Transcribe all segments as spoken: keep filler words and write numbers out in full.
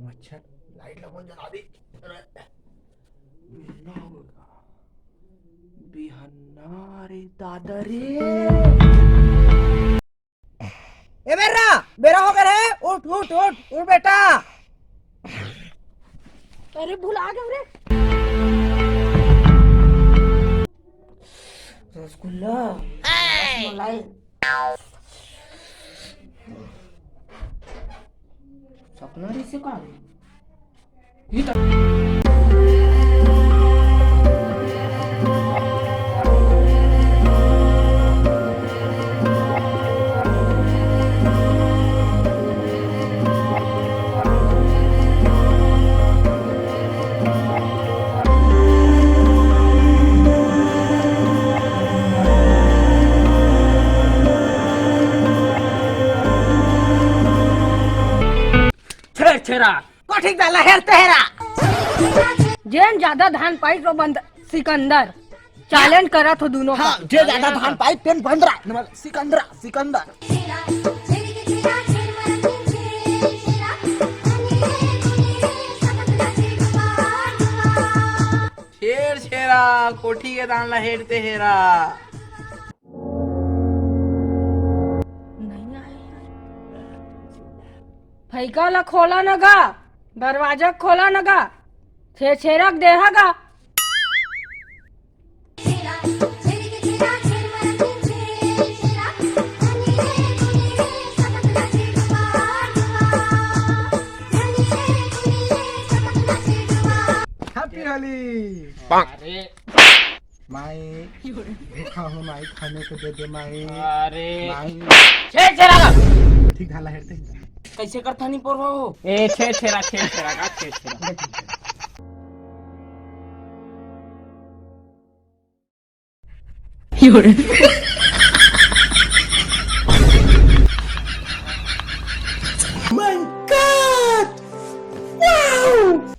अच्छा, लाइट ला बंद जला दे। बिहन्ना रे दादा रे। ए बेरा, बेरा हो गए रे, उठ, उठ, उठ, उठ बेटा। अरे भुला गए रे। रसगुल्ला, रसमलाई। सपना रिसे का? छेर छेरा। कोठी ला हेर तेरा। जेन ज्यादा धान पाई तो बंद सिकंदर। चैलेंज करत हो दोनों हाँ, का। जे ज्यादा धान पाई तेन बंदरा। मतलब सिकंदरा, सिकंदर। छेर छेरा, कोठी के धान ला हेरते हेरा। फइका ला खोला न गा, दरवाजा खोला न गा, छेरछेरा के देहा गा। Happy Holi। अरे माई, भूखा हूँ माई, खाने को दे दे माई। अरे। माई। छेर छेरा का। ठीक धान ला हेरते ही। कैसे करता नहीं पोरवा हो? ए, छेर छेरा, छेर छेरा का, छेर छेरा। My God! Wow!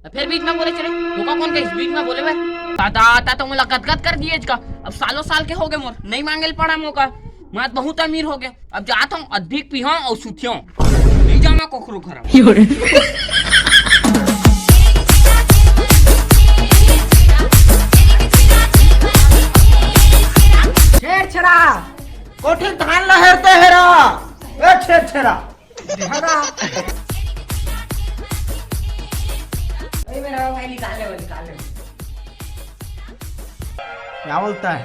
त फेर बीच में बोले चले, धोखा कौन कहिस बीच में बोले बे? दादा, ता तो मोला गदगद कर दिए का। अब सालों साल के हो गए मोर, नहीं मांगे ल पड़ा मोका। मैं तो बहुत अमीर हो गया, अब जात हूँ अधिक पीहा और सुतियों, नहीं जाना कोखरो घर। छेर छेरा, कोठी धान ला हेरते हेरा, ए छेर छेरा। देखा ना। ए मेरा भाई निकाल ले, निकाल ले। क्या बोलता है?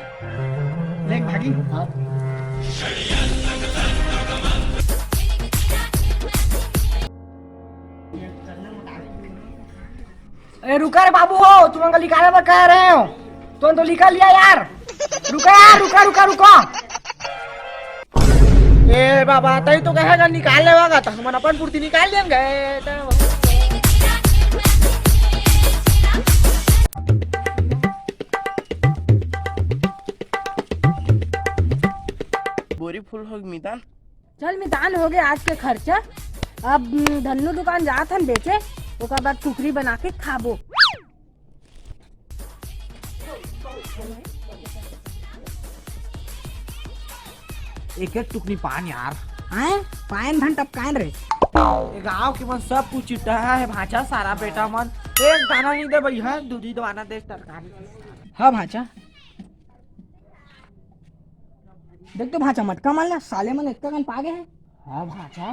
ले भागी। ए, रुका रे बाबू हो, तुमन का निकाले बर कह रहे हो, तुमन तो निकाल लिया यार। रुका यार, रुका, रुका, रुका। ए बाबा, तई तो कहेगा निकाल लेवागा, तो हमन अपन पूर्ति निकाल लेंगे। बोरी फुल हो मितान। चल मितान, हो गए आज के खर्चा। अब धन्नू दुकान जात हन बेचे, ओकर बाद कुकरी बना के खाबो। एक एक टुकनी पान यार। हैं? पायन धन टपकायन रे। ए गांव के मन सब कुछ चिट्टा है भांचा, सारा बेटा मन एक दाना नहीं दे भैया, दूधी दवाना दे तरकारी। हाँ भांचा। देख तो भांचा, मटका मार ला, साले मन इतना कन पागे है। हाँ भांचा।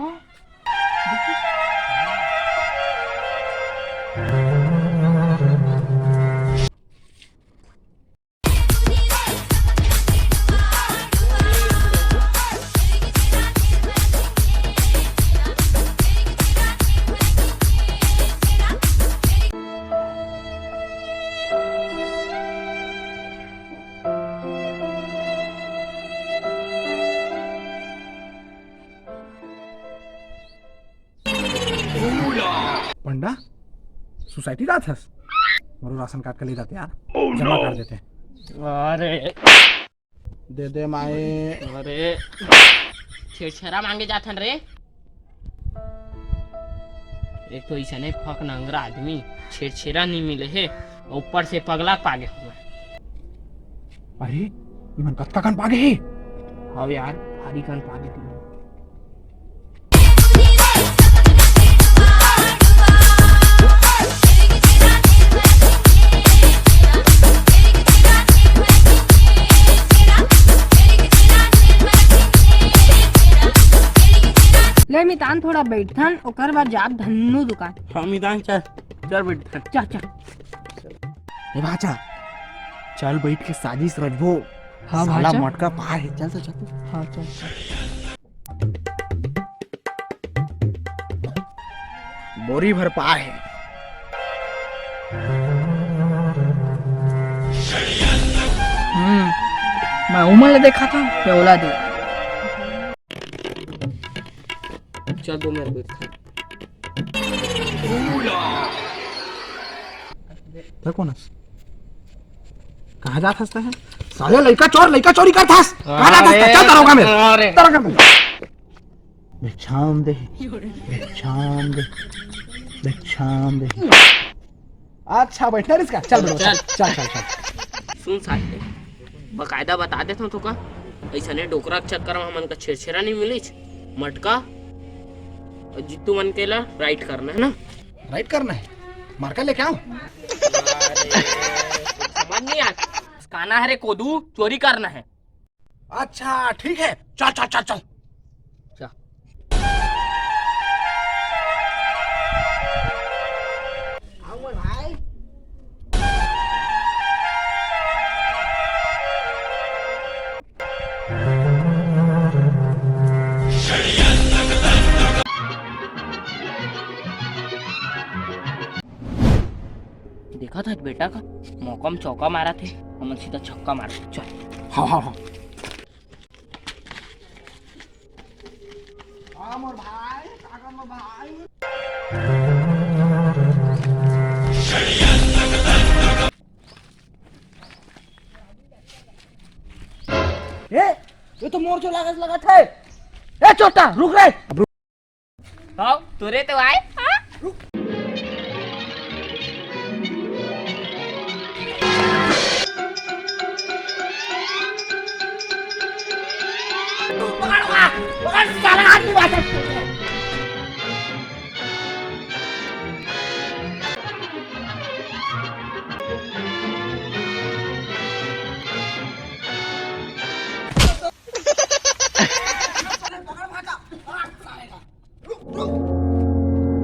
पंडा, सोसाइटी जात हस? मोरो राशन कार्ड का ले जाते यार, जमा कर देते। अरे दे दे माई। अरे छेरछेरा मांगे जाथन रे। एक तो इसने फक नंगरा आदमी, छेरछेरा नहीं मिले हे, ऊपर से पगला पागे हुए। अरे इमन कत्ता कन पागे हे? हाँ यार, भारी कन पागे हे। ए मितान, थोड़ा बैठन, ओकर बाद जाब धन्नू दुकान। हाँ मितान, चल, चल बैठन। चल, चल। ए भांचा, चल बैठ के साजिश रचबो। हाँ साला भांचा। मटका पाए हे, चल, चल, चल। हाँ, चल, चल। बोरी भर पाए हे। हम्म, मैं उमर ले देखा था, मैं ओला दे। चल दो मेरे को। तैं कोन हस? कहाँ जात हस तैं? साले लइका चोर, लइका चोरी करत हस। कहाँ जात हस तैं? चल दरोगा मेर। अरे। दरोगा मेर। भिक्षाम दे, भिक्षाम दे, भिक्षाम दे। अच्छा, बैठना रिस का? चल बेटा, चल। चल, चल, चल। सुन साले, बकायदा बता देत हूँ तो का, ऐसने डोकरा के चक्कर में हमन का छेरछेरा नहीं मिलिच, मटका, और जीतू मन के ला राइट करना है ना? राइट करना है? मारका लेके आऊं? अरे, समझ नहीं आत। काना है रे कोदू, चोरी करना है। अच्छा, ठीक है, चल, चल, चल, चल। चल। देखा था बेटा का मौका में चौका मारा थे, हमन सीधा छक्का मार। चल। हाँ, हाँ, हाँ। हाँ, मोर भाई, का कर मोर भाई? ए, ये तो मोर जो लागत, लागत है। ए, चोटा, रुक रे। अब रुक। हाँ, तोरे तो आए, हाँ? पकड़, पकड़, पकड़, साला आदमी बात है।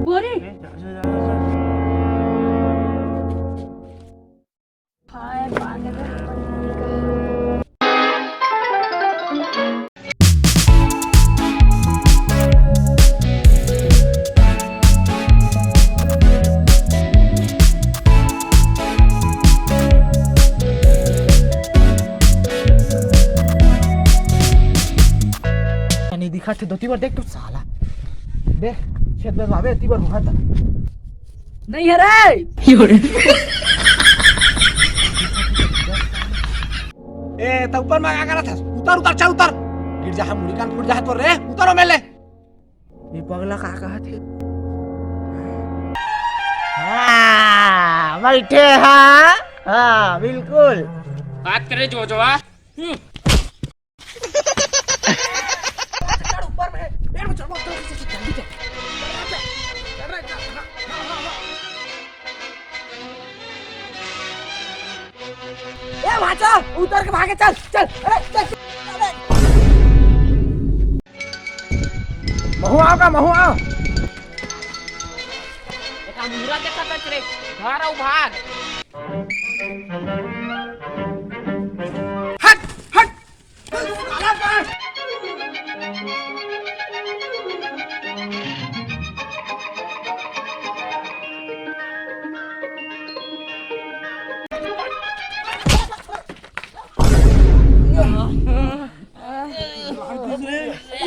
बोरी। नहीं दिखा थे, धोती बर देख तो साला। देख, छेद में बाबे, अति बर हुआ था। नहीं है रे। ए, त ऊपर में का करत हस? उतर, उतर, चल, उतर। गिर जा, हम मुड़ी कान फूट जा तोर रे, उतर ओ मेले। ये पगला का कहत हे? हाँ, बैठे हाँ। हाँ, बिल्कुल। बात करे जो जो, हाँ। हम्म। चढ़ ऊपर में, पेड़ में चढ़, चढ़, चढ़, जल्दी चढ़। चढ़, चढ़, चढ़, चढ़, चढ़, हाँ, हाँ, हाँ, हाँ। ए भांचा, उतर के भागे, चल, चल, अरे, चल, चल, अरे। महू आओ का, महू आओ। एका मुहरा देखा तक रे, घर आउ भाग। हट, हट।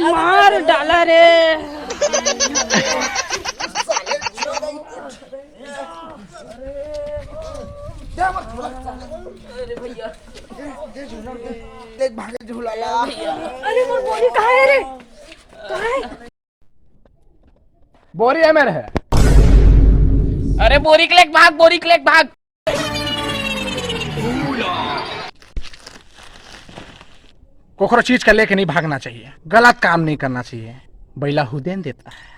मार डाला रे। देख भागे झूला ला। अरे मोर बोरी कहाँ है रे? कहाँ है? बोरी है मेरे है। अरे बोरी के लेके भाग, बोरी के लेके भाग। कोखरो चीज का लेके नहीं भागना चाहिए, गलत काम नहीं करना चाहिए। बैला हुदेन देता है।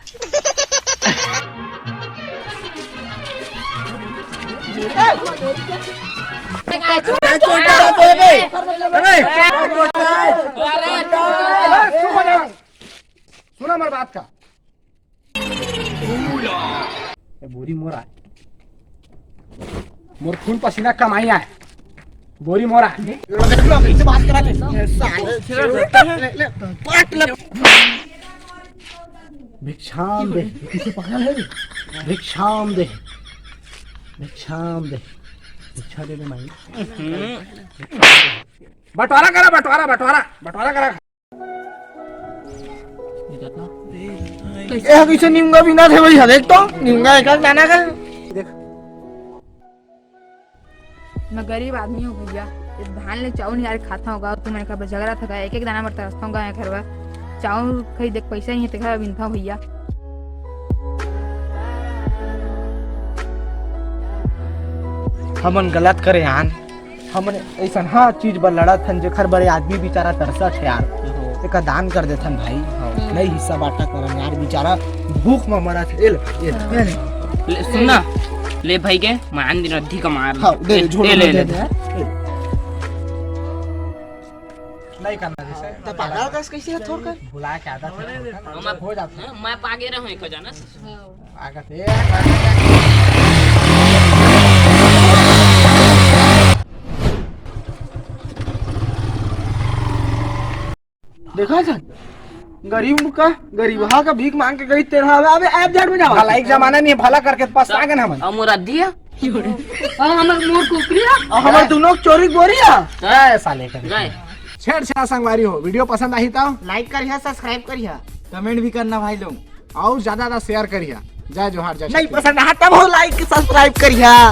सुना हमार बात का। ए, बोरी मोर आय, मोर खून पसीना कमाई आय, बोरी मोर आय। देख लो, कैसे बात करा थे। साले, ले, ले, पाट ले। भिक्षाम दे। भिक्षाम दे। भिक्षाम दे। भिक्षा दे दे माई। बंटवारा करा, बंटवारा, बंटवारा, बंटवारा करा। ए, कैसे निमगा बिना थे भैया, देख तो, निमगा एक एक दाना का। देख। मैं गरीब आदमी हूँ भैया, ये धान ले चाउर निकाल के खाता हूँ, तुमन का झगड़ा थका, एक एक दाना बर तरसता हूँ, घर बर चाउर खरीदे के पैसा नहीं है, तेखर बिनता हूँ भैया। हमन गलत करे आन, हमन ऐसन हा चीज बर लड़त हन, जेखर बरे आदमी बेचारा तरसत हे यार। एका दान कर देथन भाई, नहीं हिस्सा बांटा करन यार, बेचारा भूख में मरत हे। ए ले, ए ले, ए ले। ले, सुन ना, ले भाई के मान दिन अद्धी का मार। हाँ, दे दे, ए, झोला ए, ले, में दे ले। दे। नहीं करना जैसे। तो पागल कस कैसे है थोड़ कर? भुला के आदत है थोड़ कर। हम हो जाता है। मैं पागे रहूं एक जना। आगत है। देखा था, गरीब का, गरीब हा का भीख मांग के गई तेरा। अबे, अबे, ऐप झाड़ में जाओ। भला एक जमाना नहीं है, भला करके पास आ गए ना हम। और मोर अद्धी है। और हमर मोर कुकरी है। और हमर दोनों चोरी बोरी है। ए, साले का। गए। छेड़ छाड़ संगवारी हो, वीडियो पसंद आही तो लाइक करिहा, सब्सक्राइब करिहा, कमेंट भी करना भाई लोग। और ज्यादा ज्यादा शेयर करिहा। जय जोहार, जय नहीं छत्तीसगढ़। पसंद आहा तब हो लाइक सब्सक्राइब करिहा।